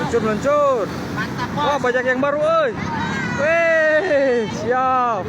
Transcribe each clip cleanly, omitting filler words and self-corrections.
Meluncur, meluncur. Mantap, Bos. Wah, banyak yang baru, euy. Weh, siap.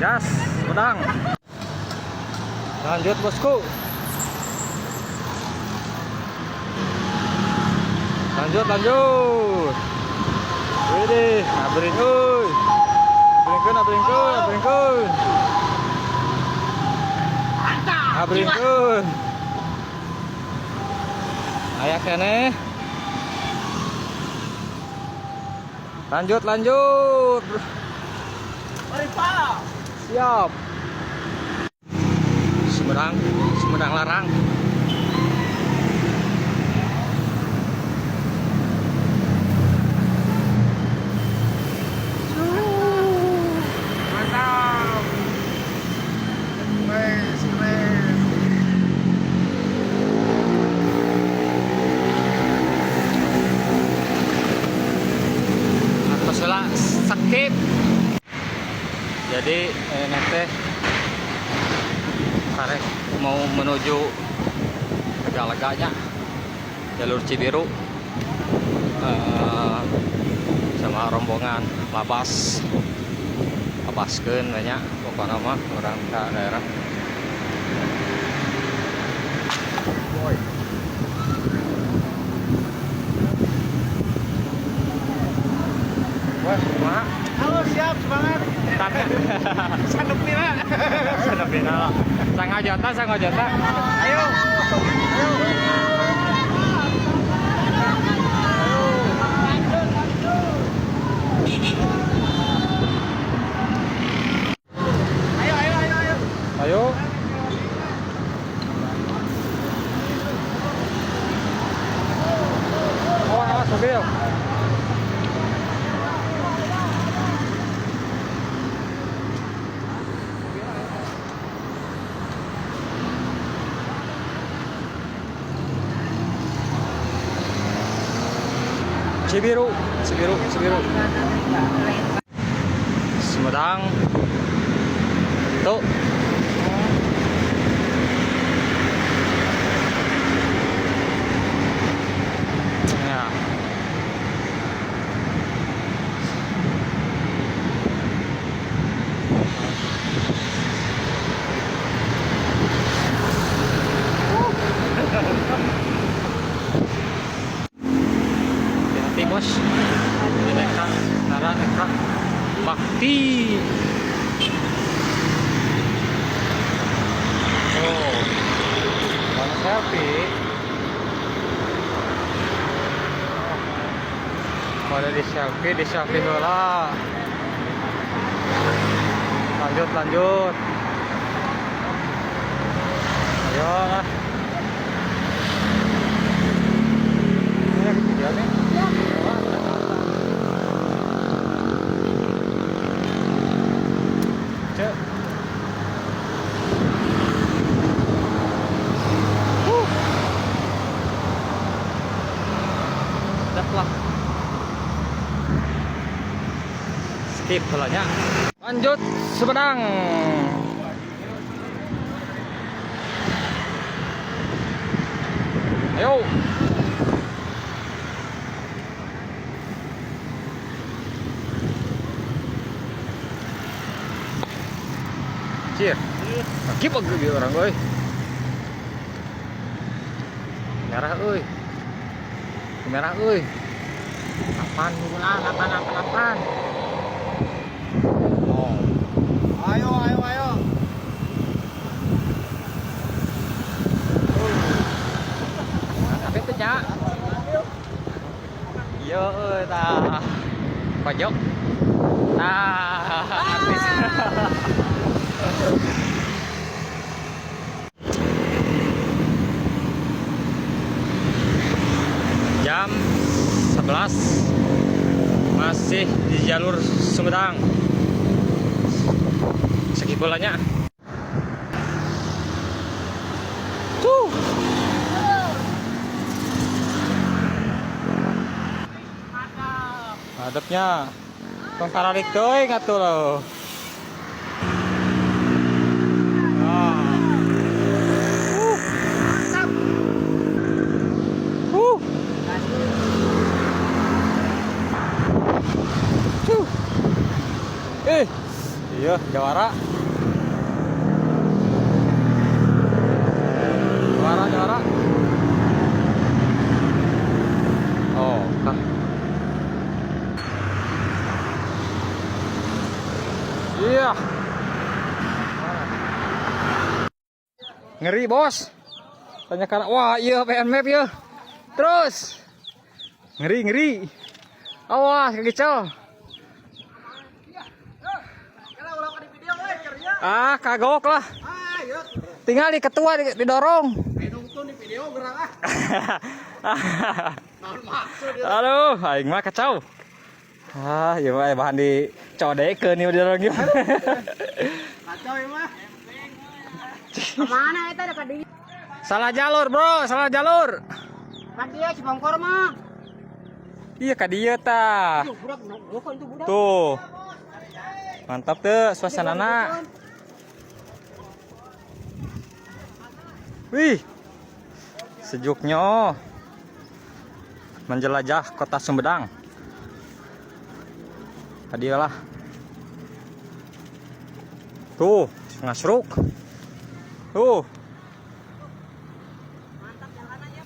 Gas, Sumedang. Lanjut, bosku. Lanjut, lanjut. Widih, abring euy. Abringkeun, abringkeun, abringkeun. Mantap. Abringkeun. Aya keneh. Lanjut, lanjut. Mari, Pak. Siap. Sumedang, Sumedang Larang. Mantap. Wes, keren. Atos heula skip. Jadi teh karek mau menuju Tegaleganya, jalur Cibiru, sama rombongan labas, labaskeun banyak pokoknya mah orang ke daerah. Boy. Wah, kumaha? Halo, siap, semangat. Sanepina. Sanepina. Sangajota, sangajota. Ayo. Ayo. Ayo, ayo, ayo, ayo. Ayo. Awas, awas mobil. Cibiru, Cibiru, Cibiru. Sumedang. Tuh. Ya. Hati-hati bos. Ini Eka, Nara Eka Bakti. Oh, banyak selfie. Pada di selfie heula. Lanjut, lanjut. Ayo lah. Ini video nih. Cek. Huh. Sedap lah. Skip lah nya. Lanjut Sumedang. Ayo. Cir. Kaki pagi orang euy. Merah euy. Merah euy. 8 bulan, 8 8 8. Oh. Ayo, ayo, ayo. Tapi itu nya. Iya euy tah. Pojok. Tah, artis. Jam 11 masih di jalur Sumedang. Segi bolanya. Tuh. Hadapnya. Tong tararik teuing atuh loh. Ah. Iya, jawara. Jawara, jawara. Oh, kah. Iya. Ngeri, Bos. Tanya karena wah, iya PN map ya. Terus. Ngeri, ngeri. Awas, kegicau. Ah, kagok lah. Tinggal di ketua didorong. Aduh, aing mah kacau. Ah, ieu mah bahan dicodekeun ieu didorong ieu. Kacau ya mah. Kemana eta ada ka dieu? Salah jalur, Bro, salah jalur. Ka dieu Cipongkor mah. Iya ka dieu tah. Tuh, budak budak itu budak. Tuh. Mantap tuh suasanana. Wih. Sejuknya. Menjelajah kota Sumedang. Tadi lah. Tuh, ngasruk. Tuh. Mantap jalannya ya.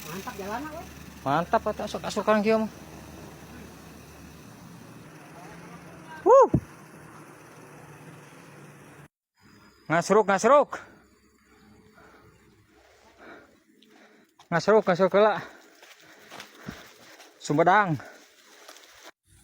Mantap jalannya we. Mantap atuh asuk-asukan kieu mah. Wuh. Ngasruk, ngasruk. Ngasruk, ngasruk heula. Sumedang.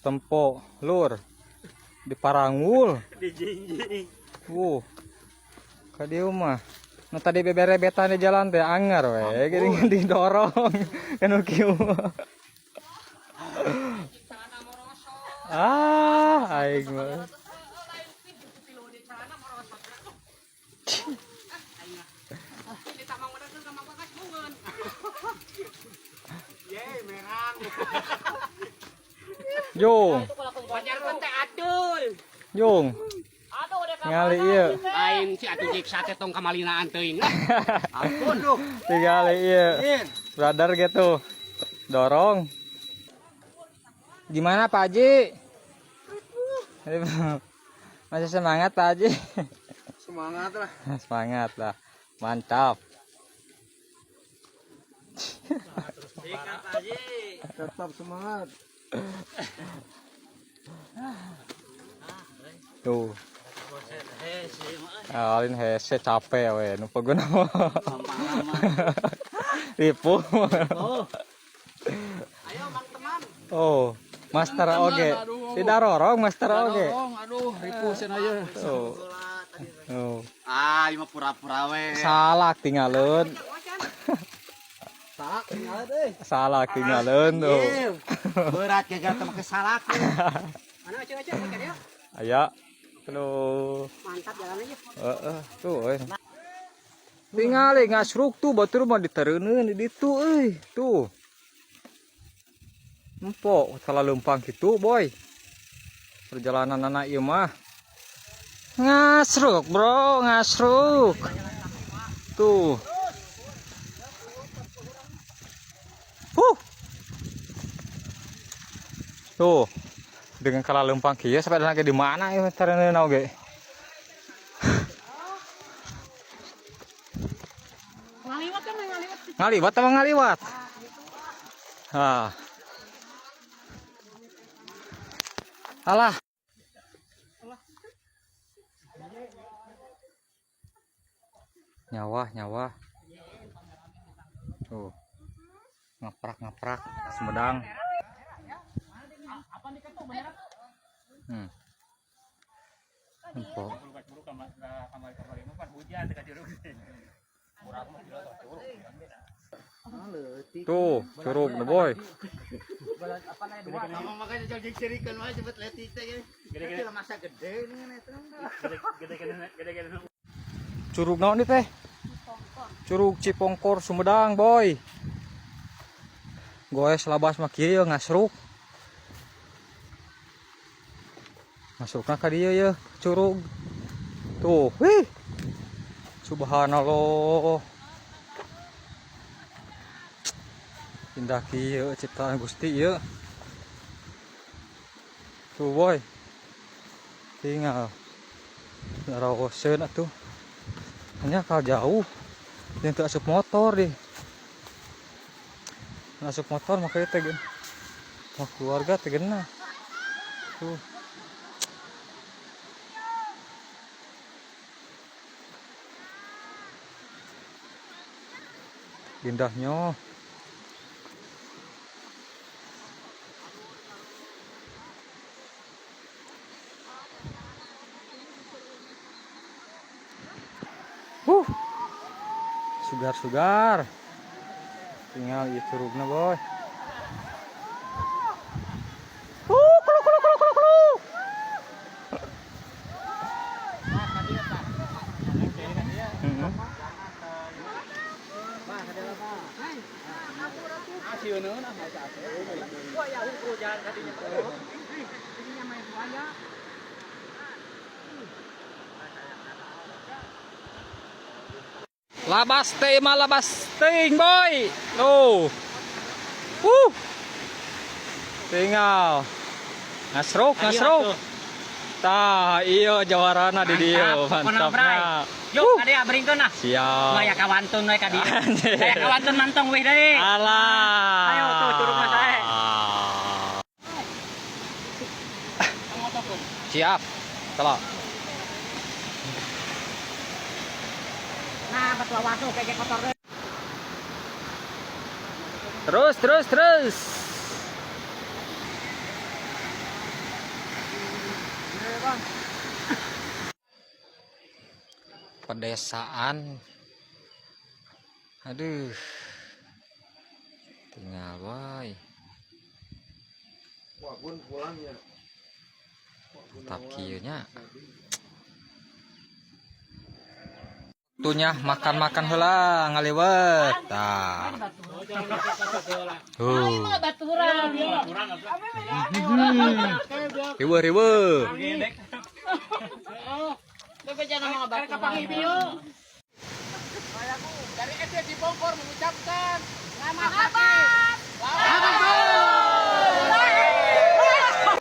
Tempo lur di Parangul. Dijingjing. Wuh. Ka dieu mah. Nu tadi beberebetan di jalan teh anger we, geuning didorong kanu kieu mah. Ah, aing mah. Ye, merang. Jung, Wajarkeun teh atul. jung. Ngali ieu. Lain si atuh jik sate tong kamalinaan teuing lah. Ampun. Aduh. Tingali ieu. Brother gitu. Dorong. Gimana Pak Haji? Masih semangat Pak Haji? Semangat lah. Semangat lah. Mantap. Tetap semangat. Tuh. Alin hese capek we nu peguna mah. Ripuh. Ayo mang teman. Oh, master oge. Tidak rorong master oge. Aduh, ripuh cenah ieu. Tuh. Tuh. Ah, ieu mah pura-pura we. Salah tinggalin. Salak tinggal euy. Salah tinggalin tuh. Berat gagal teh make salak. Mana aceh-aceh ka dieu. Aya. Aduh. Mantap jalannya ya. Heeh, tuh euy. Tingali ngasruk tuh batur mah ditereuneun di ditu euy. Tuh. Empok salah lempang gitu, boy. Perjalanan anak ieu mah. Ngasruk, Bro, ngasruk. Tuh. Huh. Tuh. Dengan kalah lempang kieu sampai lagi di mana ieu tereuneun oge. Ngaliwat kan ngaliwat. Ngaliwat apa ngaliwat? Ah. Alah. Nyawa, nyawa. Tuh. Ngaprak, ngaprak. Sumedang. Empok. Tuh, curug nih boy. Ngomong makanya jauh jeung cerikeun wae cepet leutik teh gini. Gede masa gede ini eta. Curug naon nih teh? Curug Cipongkor Sumedang, boy. Goes labas mah kieu ngasruk. Masukna ka dieu ye, curug. Tuh, wih. Subhanallah. Indah kieu ciptaan Gusti ieu. Tuh boy. Tinggal. Rawoseun atuh. Hanya kal jauh. Yang teu asup motor deh. Asup motor makanya teh mah keluarga teh genah. Tuh. Indahnya. Sugar-sugar. Tinggal ieu curugna, boy. Kulu kulu kulu kulu kulu. Heeh. Labas teh mah labas teuing, boy. Tuh. Tinggal. Ngasruk, ngasruk. Tah, iya jawarana di dieu, Mantap, mantapnya. Yuk, kade beringkeun ah. Siap. Maya kawantun we ka dieu. Anjir. Aya kawantun mantong weh deui. Alah. Ayo tuh, curug mah sae. Siap. Kalau Nah, batu awasu kayak kotor deui. terus terus terus. Pedesaan. Aduh. Tinggal boy. Mantap kieu nya. Waktunya makan-makan heula ngaliwet. Tah. Tuh. Baturan. Riweuh riweuh. Dari SD Cibongkor mengucapkan selamat pagi. Selamat.